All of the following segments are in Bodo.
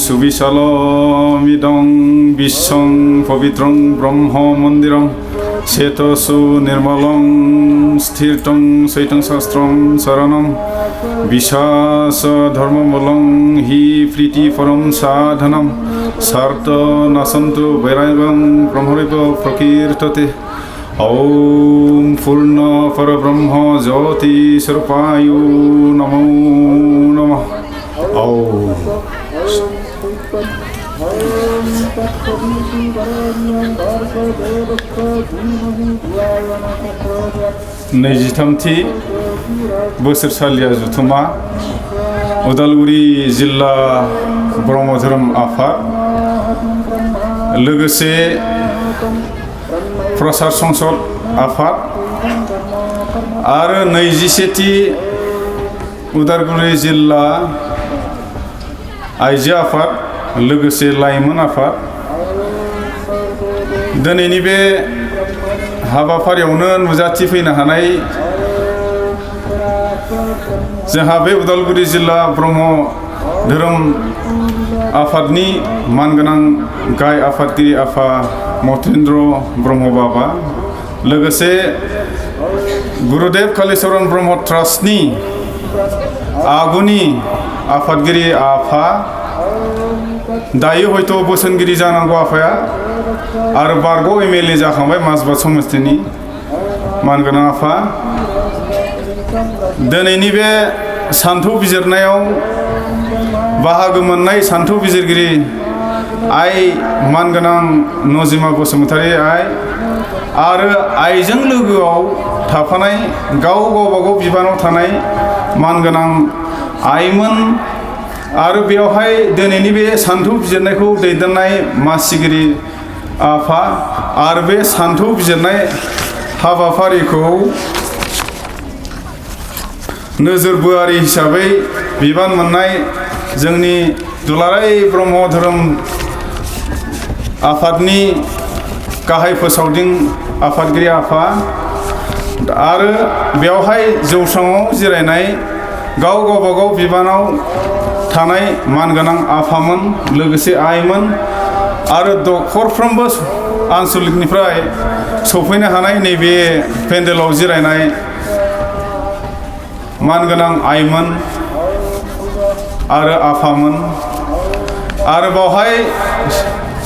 सुविशालमिदं विश्वं पवित्रं ब्रह्म मन्दिरं चेतसो निर्मलं स्थिरं चैतं शास्त्रं शरणं विश्वास धर्ममूलं हि प्रीतिपरं साधनं सार्थ नाशन्तु वैराग्यं ब्रह्मैव प्रकीर्तते। ओम पूर्ण परब्रह्म ज्योति स्वरूपाय नमो नमः। ओम नैजिथामथि बोसोरसालिया जथुमा उदालगुरि जिल्ला ब्रह्म धोरोम आफाद लोगोसे प्रसार संसद आफाद आरो 21थि उदालगुरि जिल्ला आइजो आफाद लोगोसे लाइमोन आफाद दिनैनि बे हाबाफारियावनो नुजाथिफैनो हानाय जोंहा बे उदालगुरि जिल्ला ब्रह्म धोरोम आफादनि मानगोनां गाय आफादगिरि आफा मथेन्द्र ब्रह्म बाबा लोगोसे गुरुदेव कालीचरण ब्रह्म ट्रास्टनि आगुनि आफादगिरि आफा दायो हयथ' बोसोनगिरि जानांगौ आफाया आरो बारग' एमएलए जाखांबाय माजबाद समस्तिनि मानगोनां आफा दिनैनि बे सान्थौ बिजिरनायाव बाहागो मोननाय सान्थौ बिजिरगिरि आइ मानगोनां नजिमा बसुमतारी आइ आरो आइजों लोगोआव थाफानाय गावबागाव बिबानाव थानाय मानगोनां आइमोन आरो बेवहाय दिनैनि बे सान्थौ बिजिरनायखौ दैदेननाय मासिगिरि आफा आरो बे सान्थौ बिजिरनाय हाबाफारिखौ नोजोर बोआरि हिसाबै बिबान मोननाय जोंनि दुलाराय ब्रह्म धोरोम आफादनि गाहाय फोसावदिं आफादगिरि आफा आरो बेवहाय जौस्राङाव जिरायनाय गावबागाव बिबानाव थानाय मानगोनां आफामोन लोगोसे आइमोन आरो दखरफ्रोमबो आनसलिकनिफ्राय सफैनो हानाय नैबे पेन्डेलाव जिरायनाय मानगोनां आइमोन आरो आफामोन आरो बावहाय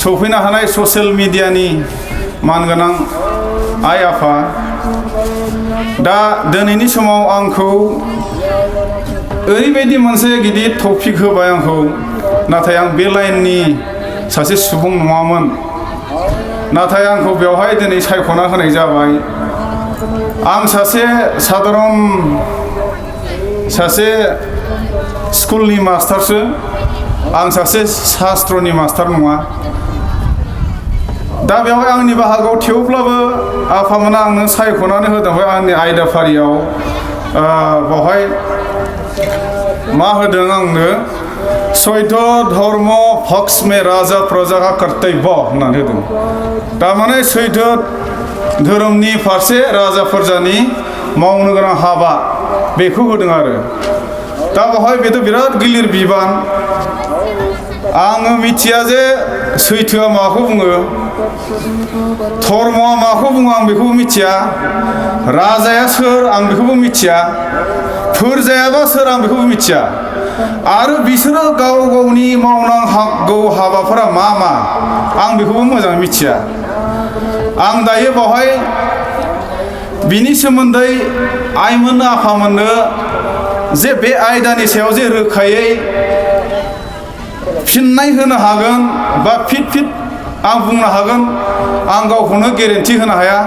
सफैनो हानाय ससियेल मिडियानि मानगोनां आइ आफा दा दिनैनि समाव आंखौ ओरैबायदि मोनसे गिदिर टपिक होबाय आंखौ नाथाय आं बे लाइननि सासे सुबुं नङामोन नाथाय आंखौ बेवहाय दिनै सायख'ना होनाय जाबाय। आं सासे साधारन सासे स्कुलनि मास्टारसो आं सासे शास्त्रनि मास्टार नङा दा बेवहाय आंनि बाहागोआव थेवब्लाबो आफामोना आंनो सायख'नानै होदों आंनि आयदाफारियाव बावहाय मा होदों आंनो सैध धर्म पक्ष में राजा प्रजा का कर्तव्य होननानै होदों थारमाने सैध धोरोमनि फारसे राजा प्रजानि मावनो गोनां हाबा बेखौ होदों आरो दा बावहाय बेथ' बिराद गिलिर बिबान आङो मिथिया जे सैथोआ माखौ बुङो धर्मआ माखौ बुङो आं बेखौबो मिथिया राजाया सोर आं बेखौबो मिथिया फोरजायाबा सोर आं बेखौबो मिथिया आरो बिसोरो गाव गावनि मावनांगौ हाबाफोरा मा मा आं बेखौबो मोजाङै मिथिया आं दायो बावहाय बिनि सोमोन्दै आइमोननो आफामोननो जे बे आयदानि सायाव जे रोखायै फिननाय होनो हागोन बा फिट आं बुंनो हागोन आं गावखौनो गेरेन्टि होनो हाया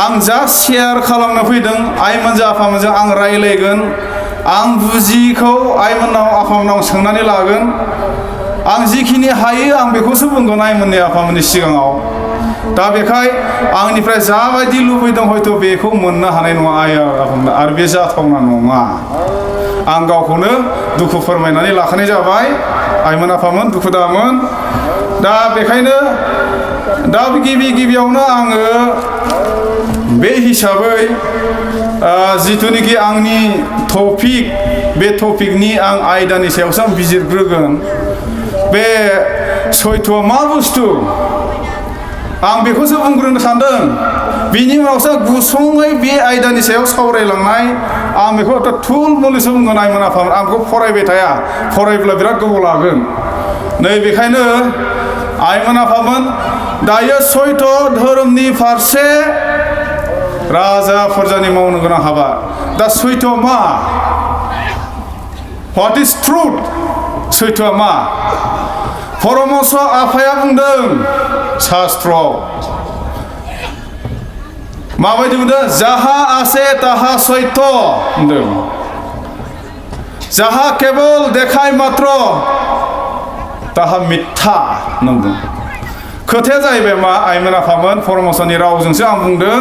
आं जास्ट शेयार खालामनो फैदों आइमोनजों आफामोनजों आं रायलायगोन आं बुजियिखौ आइमोननाव आफामोननाव सोंनानै लागोन आं जिखिनि हायो आं बेखौसो बुंगोन आइमोननि आफामोननि सिगाङाव दा बेखाय आंनिफ्राय जाबायदि लुबैदों हयथ' बेखौ मोननो हानाय नङा आफामोन आरो बे जाथावना नङा आं गावखौनो दुखु फोरमायनानै लाखानाय जाबाय आइमोन आफामोन दुखु दामोन दा बेखायनो दा गिबियावनो आङो बे हिसाबै जिथुनिखि आंनि टपिक बे टपिकनि आं आयदानि सायावसो आं बिजिरग्रोगोन बे सैथोआ मा बुस्थु आं बेखौसो बुंग्रोनो सानदों बिनि उनावसो गुसुङै बे आयदानि सायाव सावरायलांनाय आं बेखौ थुलमुलैसो बुंगोन आइमोन आफामोन आं बेखौ फरायबाय थाया फरायब्ला बिराद गोबाव लागोन नै बेखायनो आइमोन आफामोन दायो सैथो धोरोमनि फारसे राजा फोरजानि मावनो गोनां हाबा दा सैथोआ मा व्हाट इज ट्रुथ सैथोआ मा परमहंस आफाया बुंदों शास्त्रआव माबायदि बुंदों जाहा आसे ताहा सैथ बुंदों जाहा केवल देखाय मात्र ताहा मिथ्या बुंदों खोथाया जाहैबाय मा आइमोन आफामोन परमहंसनि रावजोंसो आं बुंदों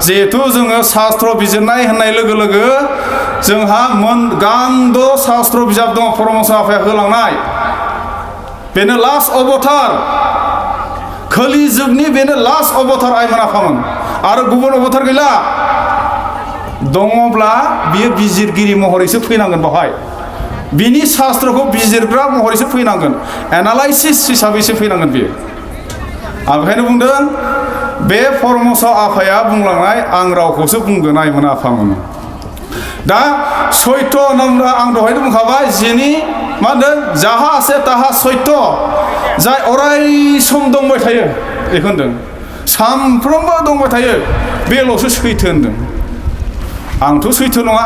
जिहेथु जोङो शास्त्र बिजिरनाय होननाय लोगो लोगो जोंहा गांद' शास्त्र बिजाब दङ परमहंस आफाया होलांनाय बेनो लास्ट अबतार खोलि जुगनि बेनो लास्ट अबतार आइमोन आफामोन आरो गुबुन अबतार गैला दङब्ला बियो बिजिरगिरि महरैसो फैनांगोन बेवहाय बिनि शास्त्रखौ बिजिरग्रा महरैसो फैनांगोन एनालाइसिस हिसाबैसो फैनांगोन बियो आं बेखायनो बुंदों बे परमहंस आफाया बुंलांनाय आं रावखौसो बुंगोन आइमोन आफामोन दा सैथ होनोब्ला आं दहायनो बुंखाबाय जिनि मा होनदों जाहा आसे ताहा सैथ जाय अराय सम दंबाय थायो बेखौ होनदों सानफ्रोमबो दंबाय थायो बेल'सो सैथो होनदों आंथ' सैथो नङा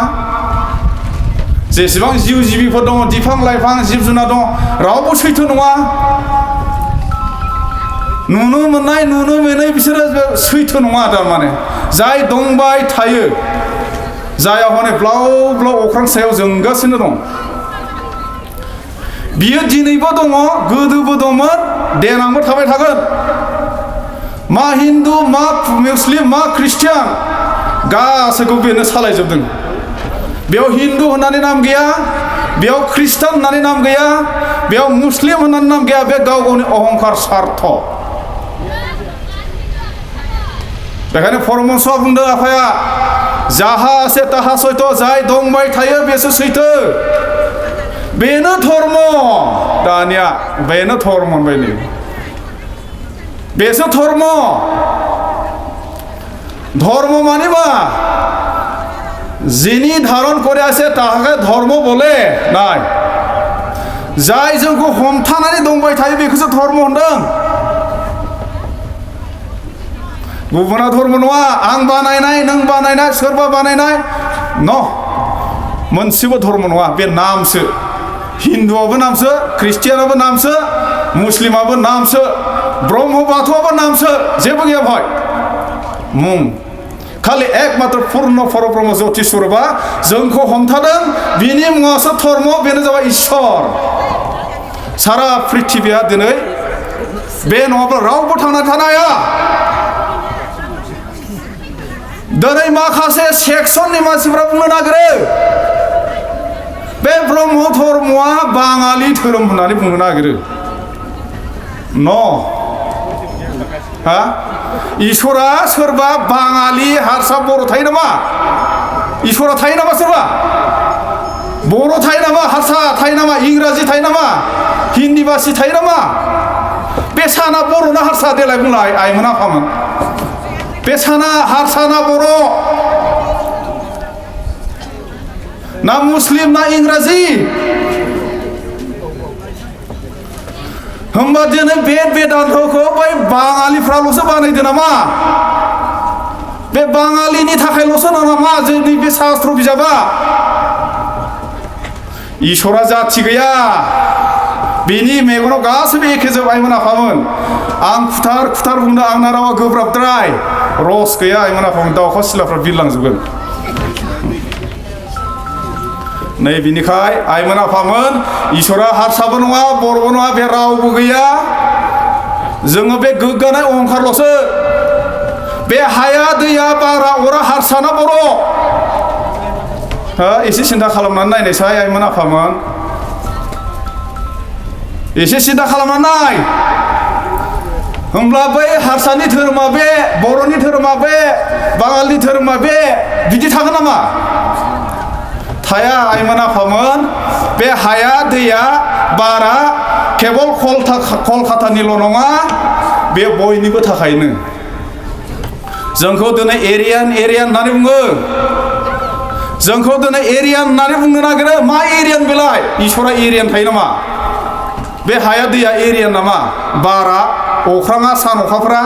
जेसेबां जिउ जिबिफोर दङ बिफां लाइफां जिब जुनार दङ रावबो सैथो नङा नुनो मोननाय नुनो मोनै बिसोरो सैथो नङा थारमाने जाय दंबाय थायो जाया हनै ब्लाव ब्लाव अख्रां सायाव जोंगासिनो दं बियो दिनैबो दङ गोदोबो दंमोन देनांबो थाबाय थागोन मा हिन्दु मा मुस्लिम मा ख्रिस्टियान गासैखौ बेनो सालायजोबदों बेयाव हिन्दु होननानै नाम गैया बेयाव ख्रिस्टान होननानै नाम गैया बेयाव मुस्लिम होननानै नाम गैया बे गाव गावनि अहंकार स्वार्थ बेखायनो परमहंसआ बुंदों आफाया जाहा आसे ताहा सैथ जाय दंबाय थायो बेसो सैथो बेनो धर्म दानिया बेनो धर्म बायदि बेसो धर्म ধর্ম মানিবা যিনি ধারণ করে আছে তাহাকে ধর্ম বলে নাই যাই जोंखौ हमथानानै दंबाय थायो बेखौसो धर्म होनदों गुबुना धर्म नङा आं बानायनाय नों बानायनाय सोरबा बानायनाय न मोनसेबो धर्म नङा बे नामसो हिन्दुआबो नामसो ख्रिस्टियानाबो नामसो मुस्लिमाबो नामसो ब्रह्म बाथौआबो नामसो जेबो गैया भाई मुं खालि एकमात्र पूर्ण परब्रह्म ज्योतिस्वरूपा जोंखौ हमथादों बिनि मुङासो धर्म बेनो जाबाय इसोर सारा पृथिबिया दिनै बे नङाब्ला रावबो थांना थानो हाया दिनै माखासे सेक्सननि मानसिफ्रा बुंनो नागिरो बे ब्रह्म धर्मआ बाङालि धोरोम होननानै बुंनो नागिरो न हा इसोरा सोरबा बाङालि हारसा बर' थायो नामा इसोरा थायो नामा सोरबा बर' थायो नामा हारसा थायो नामा इंराजि थायो नामा हिन्दी भाषी थायो नामा बे साना बर' ना हारसा देलाय बुंलाय आइमोन आफामोन बे साना हारसा ना बर' ना मुस्लिम ना इंराजि होमबा दिनै बेद बेदान्थखौ बै बाङालिफ्राल'सो बानायदो नामा बे बाङालिनि थाखायल'सो नामा जोंनि बे शास्त्र बिजाबा इसोरा जाथि गैया बिनि मेगनाव गासैबो एखे जोब आइमोन आफामोन आं खुथार खुथार बुंदों आंना रावा गोब्राबद्राय रस गैया आइमोन आफामोन दाउखा सिलाफ्रा बिरलांजोबगोन नै बिनिखाय आइमोन आफामोन इसोरा हारसाबो नङा बर'बो नङा बे रावबो गैया जोङो बे गोग्गानाय अहंकारल'सो बे हाया दैया बारा अरा हारसा ना बर' एसे सिन्था खालामनानै नायनायसाय आइमोन आफामोन एसे सिन्था खालामनानै नाय होमब्ला बै हारसानि धोरोमा बे बर'नि धोरोमा बे बाङालिनि धोरोमा बे बिदि थागोन नामा थाया आइमोन आफामोन बे हाया दैया बारा केबल कलकातानिल' नङा बे बयनिबो थाखायनो जोंखौ दिनै एरियान होननानै बुङो जोंखौ दिनै एरियान होननानै बुंनो नागिरो मा एरियान बेलाय इसोरा एरियान थायो नामा बे हाया दैया एरियान नामा बारा अख्राङा सान अखाफ्रा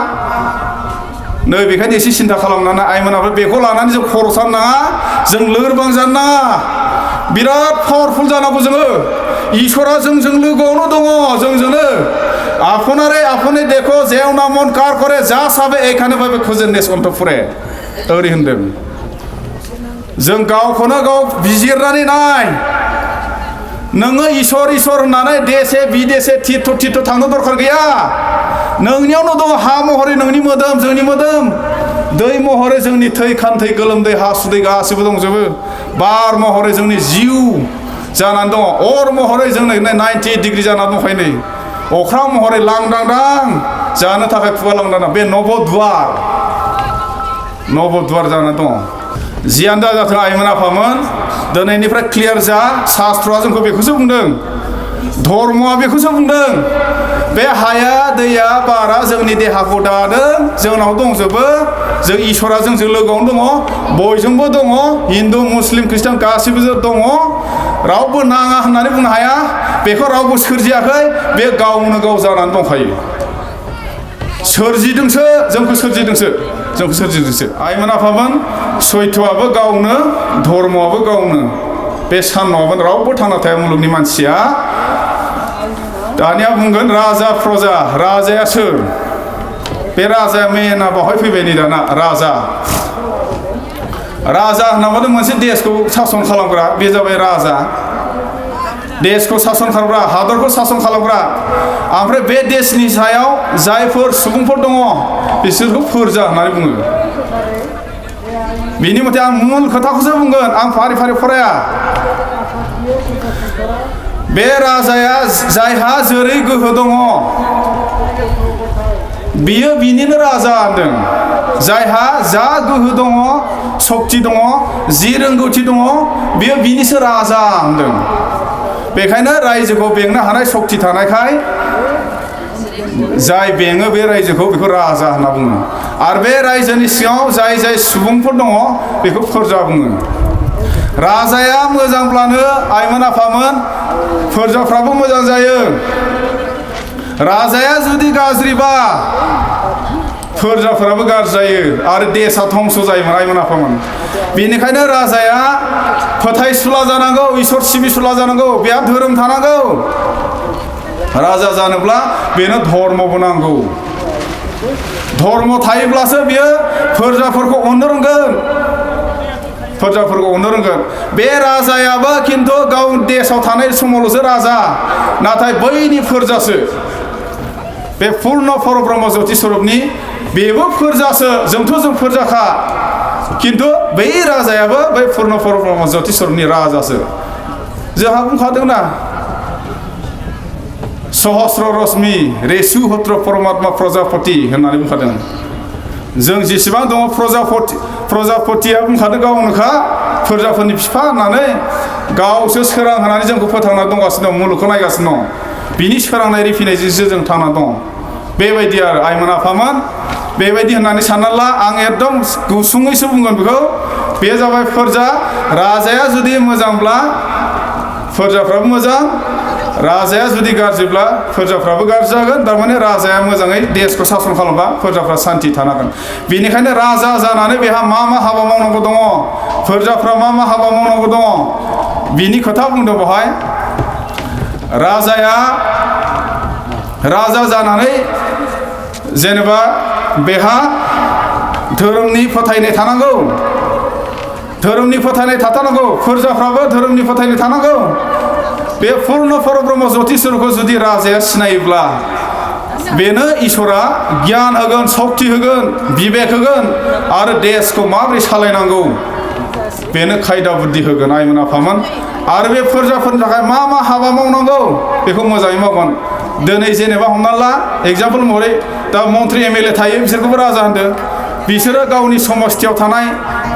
नै बेखायनो एसे सिन्था खालामनानै आइमोनाबो बेखौ लानानै जों खर' सान नाङा जों लोरबां जानो नाङा बिराद पावारफुल जानांगौ जोङो इसोरा जोंजों लोगोआवनो दङ जोंजोंनो आपने देखो जेवना मन कार करे जा साबे एखाने भाबे खुजेननेस अन्तपुरे ओरै होनदों जों गावखौनो गाव बिजिरनानै नाय नोङो इसोर होननानै देसे बिदेसे तीर्थ थांनो दरखार गैया नोंनियावनो दङ हा महरै नोंनि मोदोम जोंनि मोदोम दै महरै जोंनि थै खान्थै गोलोमदै हासुदै गासिबो दंजोबो बार महरै जोंनि जिउ जानानै दङ अर महरै जोंनो 90 डिग्री जानानै दंखायो नै अख्रां महरै लांदांदां जानो थाखाय खुगा लांदां बे नबद्वार जानानै दङ जियानो जाथों आइमोन आफामोन दिनैनिफ्राय क्लियार जा शास्त्रआ जोंखौ बेखौसो बुंदों धर्मआ बेखौसो बुंदों बे हाया दैया बारा जोंनि देहाखौ दादों जोंनाव दंजोबो जों इसोरा जोंजों लोगोआवनो दङ बयजोंबो दङ हिन्दु मुस्लिम ख्रिस्टान गासिबो दङ रावबो नाङा होननानै बुंनो हाया बेखौ रावबो सोरजियाखै बे गावनो गाव जानानै दंखायो सोरजिदोंसो जोंखौ सोरजिदोंसो आइमोन आफामोन सैथोआबो गावनो धर्मआबो गावनो बे सानावबो रावबो थांना थाया मुलुगनि मानसिया दानिया बुंगोन राजा प्रजा राजाया सोर बे राजाया मेना बावहाय फैबाय नै दाना राजा होननाबाथ' मोनसे देशखौ सासन खालामग्रा बे जाबाय राजा देशखौ सासन खालामग्रा हादरखौ सासन खालामग्रा ओमफ्राय बे देशनि सायाव जायफोर सुबुंफोर दङ बिसोरखौ फोरजा होननानै बुङो बिनि मथे आं मुल खोथाखौसो बुंगोन आं फारि फारि फराया बे राजाया जायहा जेरै गोहो दङ बियो बिनिनो राजा होनदों जायहा जा गोहो दङ सक्ति दङ जि रोंगौथि दङ बियो बिनिसो राजा होनदों बेखायनो रायजोखौ बेंनो हानाय सक्ति थानायखाय जाय बेङो बे रायजोखौ बेखौ राजा होनना बुङो आरो बे रायजोनि सिङाव जाय सुबुंफोर दङ बेखौ फोरजा बुङो राजाया मोजांब्लानो आइमोन आफामोन फोरजाफ्राबो मोजां जायो राजाया जुदि गाज्रिबा फोरजाफोराबो गाज्रि जायो आरो देशा धंस जायोमोन आइमोन आफामोन बेनिखायनो राजाया फोथायसुला जानांगौ इसोर सिबिसुला जानांगौ बेहा धोरोम थानांगौ राजा जानोब्ला बेनो धर्मबो नांगौ धर्म थायोब्लासो बियो फोरजाफोरखौ अननो रोंगोन बे राजायाबो खिन्थु गाव देशाव थानाय समावल'सो राजा नाथाय बैनि फोरजासो बे पुर्ण परब्रह्म ज्योति स्वरूपनि बेबो फोरजासो जों फोरजाखा खिन्थु बै राजायाबो बै पुर्ण परब्रह्म ज्योति स्वरूपनि राजासो जोंहा बुंखादोंना सहस्र रश्मि रेसु हत्र परमात्मा प्रजापति होननानै बुंखादों जों जेसेबां दङ प्रजापतिया बुंखादों गावनोखा फोरजाफोरनि बिफा होननानै गावसो सोरां होनानै जोंखौ फोथांना दंगासिनो दं मुलुगखौ नायगासिनो दं बिनि सोरांनाय रिफिनायजोंसो जों थांना दं बेबायदि आरो आइमोन आफामोन बेबायदि होननानै सानना ला आं एकदम गुसुङैसो बुंगोन बेखौ बे जाबाय फोरजा राजाया जुदि मोजांब्ला फोरजाफ्राबो मोजां राजाया जुदि गाज्रिब्ला फोरजाफ्राबो गाज्रि जागोन थारमाने राजाया मोजाङै देशखौ सासन खालामबा फोरजाफ्रा सान्ति थानांगोन बेनिखायनो राजा जानानै बेहा मा हाबा मावनांगौ दङ फोरजाफ्रा मा हाबा मावनांगौ दङ बिनि खोथा बुंदों बेवहाय राजाया राजा जानानै जेनेबा बेहा धोरोमनि फोथायनाय थानांगौ थाथारनांगौ फोरजाफ्राबो धोरोमनि फोथायनाय थानांगौ बे पुर्ण परब्रह्म ज्योति स्वरूपखौ जुदि राजाया सिनायोब्ला बेनो इसोरा गियान होगोन सक्ति होगोन बिबेक होगोन आरो देशखौ माबोरै सालायनांगौ बेनो खायदा बुद्धि होगोन आइमोन आफामोन आरो बे फोरजाफोरनि थाखाय मा हाबा मावनांगौ बेखौ मोजाङै मावगोन दिनै जेनेबा हमना ला एग्जाम्पल महरै दा मन्त्रि एमएलए थायो बिसोरखौबो राजा होनदों बिसोरो गावनि समस्थियाव थानाय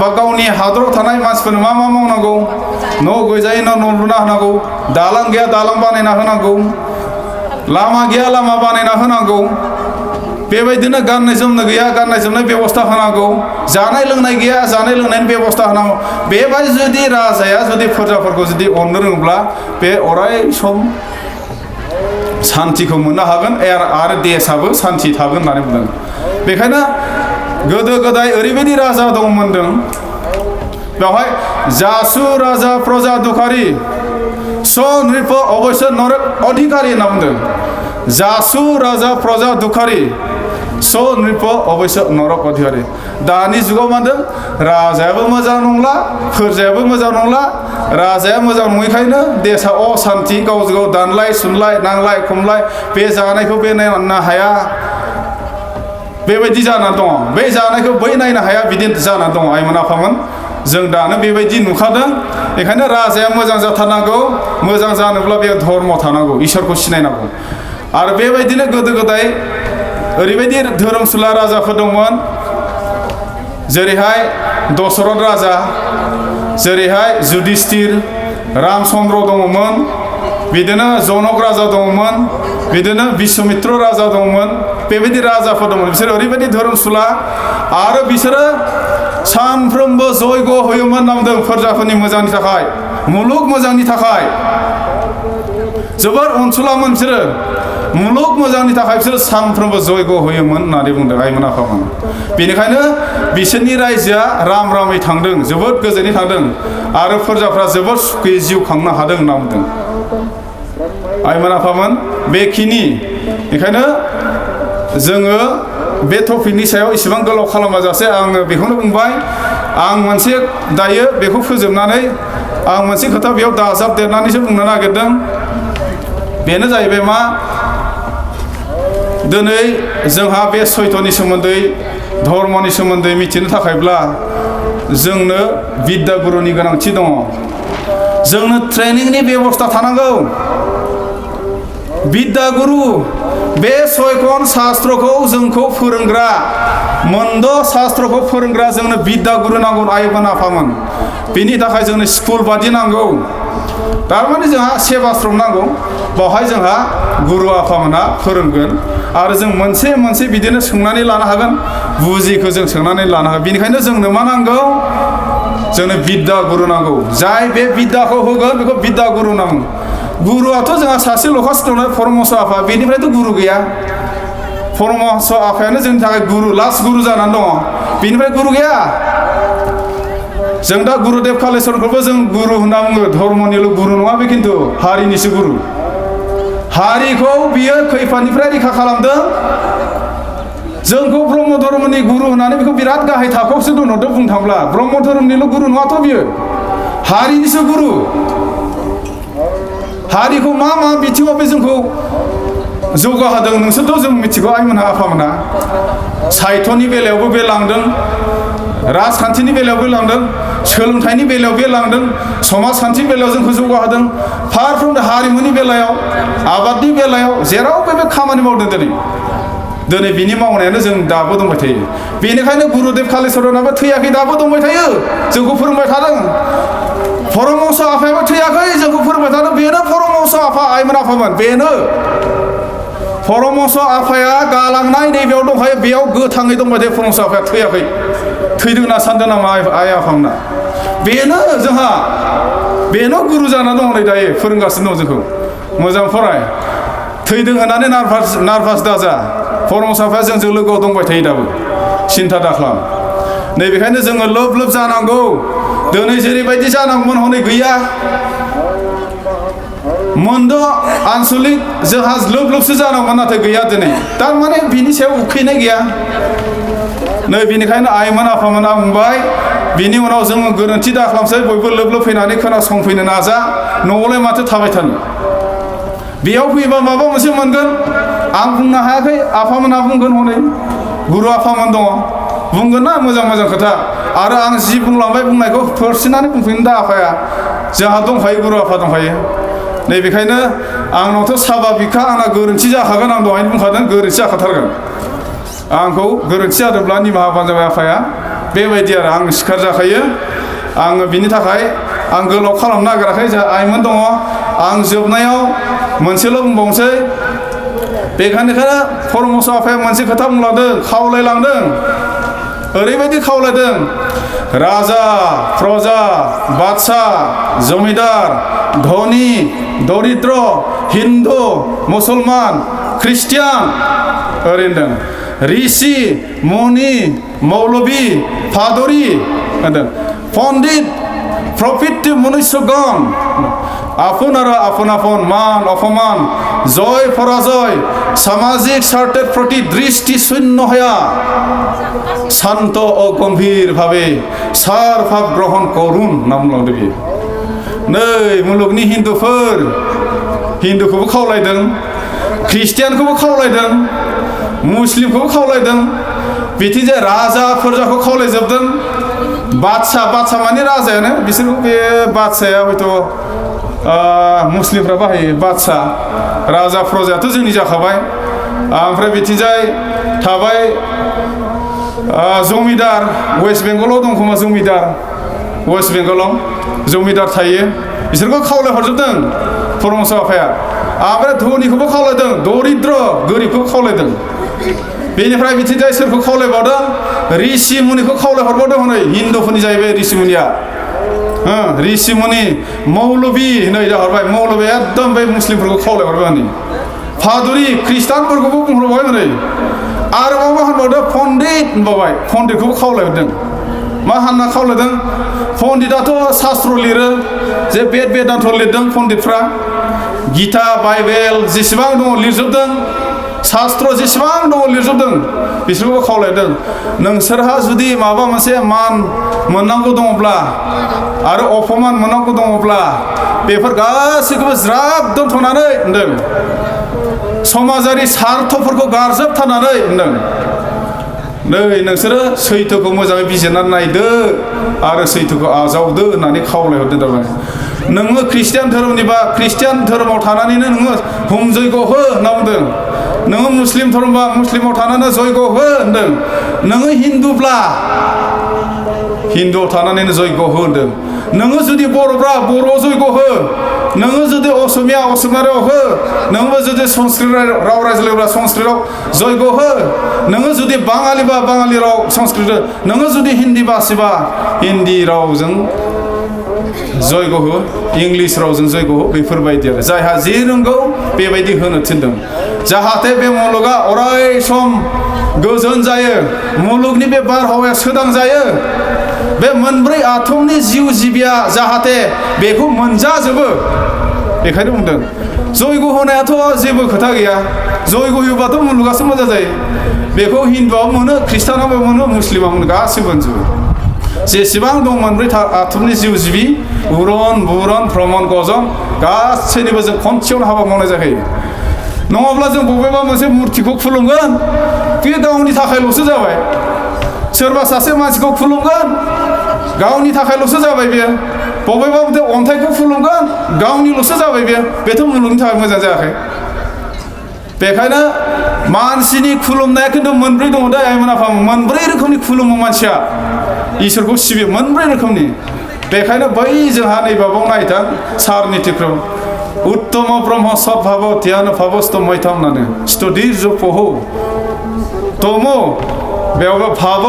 बा गावनि हादराव थानाय मानसिफोरनो मा मा मावनांगौ न' गैजायै न' लुना होनांगौ दालां गैया दालां बानायना होनांगौ लामा गैया लामा बानायना होनांगौ बेबायदिनो गाननाय जोमनाय गैया गाननाय जोमनाय बेबस्था होनांगौ जानाय लोंनाय गैया जानाय लोंनायनि बेबस्था होनांगौ बेबायदि जुदि राजाया जुदि प्रजाफोरखौ जुदि अननो रोङोब्ला बे अराय सम सान्तिखौ मोननो हागोन आरो देशाबो सान्ति थागोन होननानै बुंदों बेखायनो गोदो गोदाय ओरैबायदि राजा दंमोनदों बेवहाय जासु राजा प्रजा दुखारि स नृप अबश्य नरक अधिकारी होनना बुंदों जासु राजा प्रजा दुखारि स नृप अबश्य नरक अधिकारी दानि जुगाव मा होनदों राजायाबो मोजां नंला फोरजायाबो मोजां नंला राजाया मोजां नङैखायनो देशा असान्ति गावजों गाव दानलाय सुनलाय नांलाय खमलाय बे जानायखौ बे नायनो हाया बेबायदि जानानै दङ बे जानायखौ बै नायनो हाया बिदि जानानै दङ आइमोन आफामोन जों दानो बेबायदि नुखादों बेखायनो राजाया मोजां जाथारनांगौ मोजां जानोब्ला बे धर्म थानांगौ इसोरखौ सिनायनांगौ आरो बेबायदिनो गोदो गोदाय ओरैबायदि धोरोमसुला राजाफोर दंमोन जेरैहाय दशरथ राजा जेरैहाय युधिष्ठिर रामचन्द्र दङमोन बिदिनो जनक राजा दङमोन बिदिनो बिश्वमित्र राजा दङमोन बेबायदि राजाफोर दंमोन बिसोर ओरैबायदि धोरोमसुला आरो बिसोरो सानफ्रोमबो जयग होयोमोन होनना बुंदों प्रजाफोरनि मोजांनि थाखाय मुलुग मोजांनि थाखाय जोबोर अनसुलामोन बिसोरो मुलुग मोजांनि थाखाय बिसोरो सानफ्रोमबो जयग होयोमोन होननानै बुंदों आइमोन आफामोन बेनिखायनो बिसोरनि रायजोआ राम रामै थांदों जोबोद गोजोनै थांदों आरो प्रजाफ्रा जोबोद सुखै जिउ खांनो हादों होनना बुंदों आइमोन आफामोन बेखिनि बेखायनो जोङो बे टपिकनि सायाव इसेबां गोलाव खालामाजासे आङो बेखौनो बुंबाय आं मोनसे दायो बेखौ फोजोबनानै आं मोनसे खोथा बेयाव दाजाबदेरनानैसो बुंनो नागिरदों बेनो जाहैबाय मा दिनै जोंहा बे सैथ'नि सोमोन्दै धर्मनि सोमोन्दै मिथिनो थाखायब्ला जोंनो बिद्या गुरुनि गोनांथि दङ जोंनो ट्रेनिंनि बेबस्था थानांगौ बिद्या गुरु बे सयखन शास्त्रखौ जोंखौ फोरोंग्रा मोनद' शास्त्रखौ फोरोंग्रा जोंनो बिद्या गुरु नांगौ आइमोन आफामोन बेनि थाखाय जोंनो स्कुल बादि नांगौ थारमाने जोंहा सेबाश्रम नांगौ बावहाय जोंहा गुरु आफामोना फोरोंगोन आरो जों मोनसे मोनसे बिदिनो सोंनानै लानो हागोन बुजिखौ जों सोंनानै लानो हागोन बेनिखायनो जोंनो मा नांगौ जोंनो बिद्या गुरु नांगौ जाय बे बिद्याखौ होगोन बेखौ बिद्या गुरु नांगौ गुरुआथ' जोंहा सासे लखासो दङ परमहंस आफा बेनिफ्रायथ' गुरु गैया परमहंस आफायानो जोंनि थाखाय गुरु लास्ट गुरु जानानै दङ बेनिफ्राय गुरु गैया जों दा गुरुदेव कालिचरणखौबो जों गुरु होनना बुङो धर्मनिल' गुरु नङा बे खिन्थु हारिनिसो गुरु हारिखौ बियो खैफोदनिफ्राय रैखा खालामदों जोंखौ ब्रह्म धर्मनि गुरु होननानै बेखौ बिराद गाहाय थाखोआवसो दोनहरदों बुंनो थांब्ला ब्रह्म धर्मनिल' गुरु नङाथ' बियो हारिनिसो गुरु हारिखौ मा मा बिथिङाव बे जोंखौ जौगाहोदों नोंसोरथ' जों मिथिगौ आइमोनहा आफामोना साहित्यनि बेलायावबो बे लांदों राजखान्थिनि बेलायावबो लांदों सोलोंथाइनि बेलायाव बे लांदों समाजखान्थिनि बेलायाव जोंखौ जौगाहोदों फारफ्रोमबो हारिमुनि बेलायाव आबादनि बेलायाव जेरावबो बे खामानि मावदों दिनै बिनि मावनायानो जों दाबो दंबाय थायो बेनिखायनो गुरुदेव कालिचरनाबो थैयाखै दाबो दंबाय थायो जोंखौ फोरोंबाय थादों परमहंस आफायाबो थैयाखै जोंखौ फोरोंबाय थादों बेनो परमहंस आफा आइमोन आफामोन बेनो परमहंस आफाया गालांनाय नैबेयाव दंखायो बेयाव गोथाङै दंबाय थायो परमहंस आफाया थैयाखै थैदों होनना सानदों नामा आइ आफामोना बेनो जोंहा बेनो गुरु जानानै दङ नै दायो फोरोंगासिनो दं जोंखौ मोजां फराय थैदों होननानै नार्भास दाजा परमहंस आफाया जोंजों लोगोआव दंबाय थायो दाबो सिन्था दाखालाम नैबेखायनो जोङो लोब लोब जानांगौ दिनै जेरैबायदि जानांगौमोन हनै गैया मोनद' आनसलिक जोंहा लोब लोबसो जानांगौमोन नाथाय गैया दिनै थारमाने बिनि सायाव उखैनाय गैया नै बेनिखायनो आइमोन आफामोना बुंबाय बिनि उनाव जोङो गोरोन्थि दाखालामसै बयबो लोब लोब फैनानै खोनासंफैनो नाजा न'आवलाय माथो थाबाय थानो बेयाव फैबा माबा मोनसे मोनगोन आं बुंनो हायाखै आफामोनहा बुंगोन हनै गुरु आफामोन दङ बुंगोन ना मोजां मोजां खोथा आरो आं जि बुंलांबाय बुंनायखौ फोरसिनानै बुंफिनो दा आफाया जोंहा दंखायो गुरु आफा दंखायो नैबेखायनो आंनावथ' साबा बिखा आंना गोरोन्थि जाखागोन आं दहायनो बुंखादों गोरोन्थि जाखाथारगोन आंखौ गोरोन्थि जादोंब्ला निमाहा होबानो जाबाय आफाया बेबायदि आरो आं सिखार जाखायो आङो बिनि थाखाय आं गोलाव खालामनो नागिराखै जोंहा आइमोन दङ आं जोबनायाव मोनसेल' बुंबावनोसै बेखायनो परमहंस आफाया मोनसे खोथा बुंलांदों खावलायलांदों ओरैबायदि खावलायदों राजा प्रजा बादशा जमिदार धनी दरिद्र हिन्दु मुसलमान ख्रिस्टियान ओरैनो ऋषि मुनि मौलबी फादरी होनदों पण्डित प्रफिट मनुष्यगण आफन आरो आफन आफन मान अपमान जय पराजय सामाजिक स्वार्थेर प्रति दृष्टि शून्य हया शांत और गम्भीर भावे सार भाव ग्रहण करुन नाम बुंलांदों बियो नै मुलुगनि हिन्दुखौबो खावलायदों ख्रिस्टियानखौबो खावलायदों मुस्लिमखौबो खावलायदों बिथिंजाय राजा फोरजाखौ खावलायजोबदों बादशा माने राजायानो बिसोरखौ बे बादशाया हयथ' मुस्लिमफ्रा बाहायो बादशा राजा प्रजायाथ' जोंनि जाखाबाय ओमफ्राय बिथिंजाय थाबाय जमिदार वेस्ट बेंगलाव दं खोमा जमिदार वेस्ट बेंगलाव जमिदार थायो बिसोरखौ खावलायहरजोबदों परमहंस आफाया ओमफ्राय धनिखौबो खावलायदों दरिद्र गोरिबखौ खावलायदों बेनिफ्राय बिथिंजाय सोरखौ खावलायबावदों ऋषि मुनिखौ खावलायहरबावदों हनै हिन्दुफोरनि जाहैबाय ऋषि मुनिया ऋषि मुनि मौलबी नै जाहरबाय मौलबी एकदम बे मुस्लिमफोरखौ खावलायहरबाय हनै फादुरि ख्रिस्टानफोरखौबो बुंहरबाय हनै आरोबाव मा होनबावदों पण्डित होनबावबाय पण्डितखौबो खावलायहरदों मा होनना खावलायदों पण्डिताथ' शास्त्र लिरो जे बेदान्त लिरदों पण्डितफ्रा गीता बाइबेल जेसेबां दङ लिरजोबदों शास्त्र जेसेबां दङ लिरजोबदों बिसोरखौबो खावलायदों नोंसोरहा जुदि माबा मोनसे मान मोननांगौ दङब्ला आरो अपमान मोननांगौ दङब्ला बेफोर गासैखौबो ज्राब दोनथ'नानै होनदों समाजारि स्वार्थफोरखौ गारजोबथारनानै होनदों नै नोंसोरो सैथोखौ मोजाङै बिजिरनानै नायदो आरो सैथोखौ आजावदो होननानै खावलायहरदों थारमाने नोङो ख्रिस्टियान धोरोमनिबा ख्रिस्टियान धोरोमाव थानानैनो नोङो हुम जयग' हो होनना बुंदों नोङो मुस्लिम धर्मबा मुस्लिमाव थानानै जयग' हो होनदों नोङो हिन्दुब्ला हिन्दुआव थानानैनो जयग' हो होनदों नोङो जुदि बर'ब्ला बर'आव जयग' हो नोङो जुदि असमिया राव हो नोङो जुदि संस्कृत राव रायज्लायब्ला संस्कृतआव जयग' हो नोङो जुदि बाङालिबा बाङालि राव संस्कृत नोङो जुदि हिन्दी भाषिबा हिन्दी रावजों जयग' हो इंलिस रावजों जयग' हो बेफोरबायदि आरो जायहा जे रोंगौ बेबायदि होनो थिनदों जाहाथे बे मुलुगा अराय सम गोजोन जायो मुलुगनि बे बारहावाया सोदां जायो बे मोनब्रै आथमनि जिउ जिबिया जाहाथे बेखौ मोनजाजोबो बेखायनो बुंदों जयग' होनायाथ' जेबो खोथा गैया जयग' होयोबाथ' मुलुगासो मोजां जायो बेखौ हिन्दुआबो मोनो ख्रिस्टानाबो मोनो मुस्लिमाबो मोनो गासैबो मोनजोबो जेसेबां दं मोनब्रै आथमनि जिउ जिबि उरन बुरन भ्रमण गजन गासैनिबो जों खनसेयावनो हाबा मावनाय जाखायो नङाब्ला जों बबेबा मोनसे मुर्तिखौ खुलुमगोन बे गावनि थाखायल'सो जाबाय सोरबा सासे मानसिखौ खुलुमगोन गावनि थाखायल'सो जाबाय बेयो बबेबा मोनसे अन्थाइखौ खुलुमगोन गावनिल'सो जाबाय बेथ' मुलुगनि थाखाय मोजां जायाखै बेखायनो मानसिनि खुलुमनाया खिन्थु मोनब्रै दङ दा आइमोन आफा मोनब्रै रोखोमनि खुलुमो मानसिया इसोरखौ सिबियो मोनब्रै रोखोमनि बेखायनो बै जोंहा नैबाबाव नायथां सार नितिक्रम उत्तम ब्रह्म सद्भाव ध्यान भावस्त मैथाम होननानै स्टुडिर जपहो तम बेयावबो भाब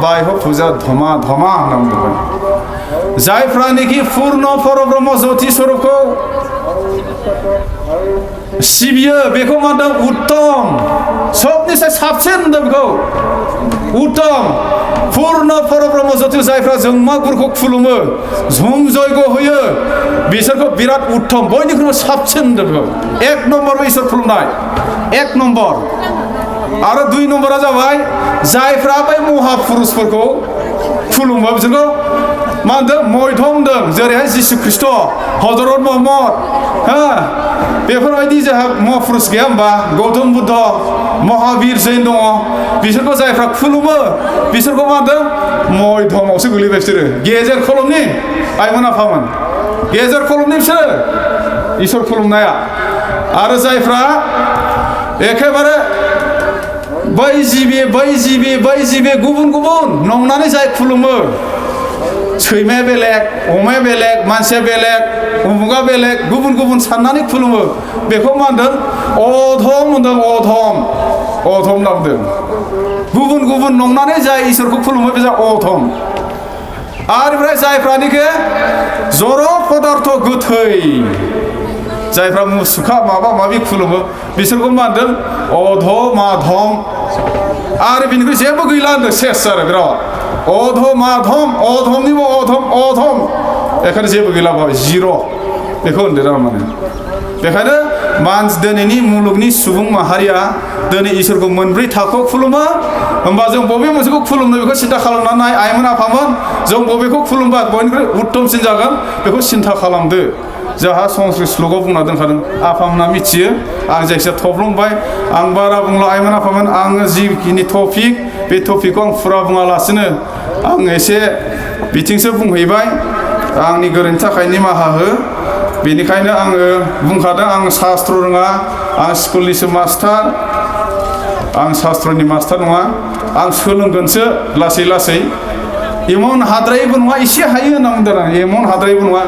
बायह फुजा धमा धमा होनना बुंदोंमोन जायफ्रानोखि पूर्ण परब्रह्म ज्योति स्वरूपखौ सिबियो बेखौ मा होनदों उत्तम सबनिफ्राय साबसिन होनदों बेखौ उत्तम पूर्ण परब्रह्म ज्योति जायफ्रा जोंमा गुरुखौ खुलुमो झुम जयग' होयो बिसोरखौ बिराद उत्तम बयनिख्रुइबो साबसिन होनदों बेखौ एक नम्बर इसोर खुलुमनाय एक नम्बर आरो दुइ नम्बरा जाबाय जायफ्रा बै महापुरुषफोरखौ खुलुमो बिसोरखौ मा होनदों मैधम होनदों जेरैहाय जिसु ख्रिस्ट' हजरत महम्मद बेफोरबायदि जोंहा महापुरुष गैया होमबा गौतम बुद्ध महावीर जैन दङ बिसोरखौ जायफ्रा खुलुमो बिसोरखौ मा होनदों मैधमावसो गोलैबाय बिसोरो गेजेर खलमनि आइमोन आफामोन गेजेर खलमनि बिसोरो इसोर खुलुमनाया आरो जायफ्रा एखेबारे बै जिबि गुबुन गुबुन नंनानै जाय खुलुमो सैमाया बेलेग अमाया बेलेग मानसिया बेलेग उमुगा बेलेग गुबुन गुबुन साननानै खुलुमो बेखौ मा होनदों अधम होनदों अधम होनना बुंदों गुबुन गुबुन नंनानै जाय इसोरखौ खुलुमो बे अधम आरो ओमफ्राय जायफ्रानिके जड़ पदार्थ गोथै जायफ्रा मुसुखा माबा माबि खुलुमो बिसोरखौ मा होनदों अधमाधम आरो बिनिख्रुइ जेबो गैला होनदों सेस आरो बिराद अधमाधम अधम बेखायनो जेबो गैला बाबा जिर' बेखौ होनदों थारमाने बेखायनो दिनैनि मुलुगनि सुबुं माहारिया दिनै इसोरखौ मोनब्रै थाखोआव खुलुमो होमबा जों बबे मोनसेखौ खुलुमनो बेखौ सिन्था खालामनानै नाय आइमोन आफामोन जों बबेखौ खुलुमबा बयनिख्रुइ उत्तमसिन जागोन बेखौ सिन्था खालामदो जोंहा संस्कृत श्लोकआव बुंना दोनखादों आफामोना मिथियो आं जायखिजाया थब्लंबाय आं बारा बुंला आइमोन आफामोन आङो जिखिनि टपिक बे टपिकखौ आं फुरा बुङालासिनो आं एसे बिथिंसो बुंहैबाय आंनि गोरोन्थिनि थाखाय निमाहा हो बेनिखायनो आङो बुंखादों आं शास्त्र रोङा आं स्कुलनिसो मास्टार आं शास्त्रनि मास्टार नङा आं सोलोंगोनसो लासै लासै इमन हाद्रायबो नङा एसे हायो होनना बुंदों आं इमन हाद्रायबो नङा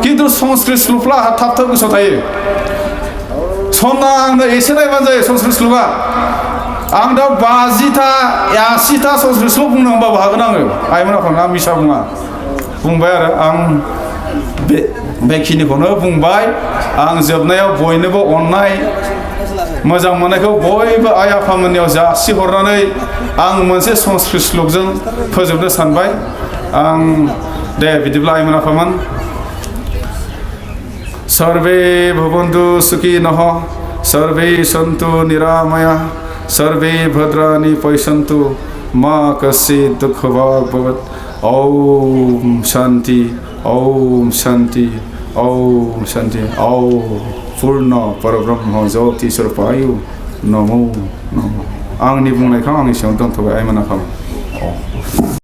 खिन्थु संस्कृत श्लोकफ्रा आंहा थाब थाब गोसोआव थायो सना आंनो एसे नायबानो जायो संस्कृत श्लोकआ आं दा 50टा 80टा संस्कृत श्लोक बुंनो होनबाबो हागोन आङो आइमोन आफामोन आं मिसा बुङा बुंबाय आरो आं बेखिनिखौनो बुंबाय आं जोबनायाव बयनोबो अननाय मोजां मोननायखौ बयबो आइ आफामोननियाव जासिहरनानै आं मोनसे संस्कृत श्लोकजों फोजोबनो सानबाय आं दे बिदिब्ला आइमोन आफामोन सर्वे भवन्तु सुखिनः सर्वे सन्तु निरामया सर्वे भद्राणि पश्यन्तु मा कश्चित् दुःखभाग् भवेत् ॐ शान्ति ॐ शान्ति ॐ शान्ति ॐ पूर्ण परब्रह्म ज्योति स्वरूपाय नमो नमः आंनि बुंनायखौ आंनि सिगाङाव दोनथ'बाय आइमोन आफामोन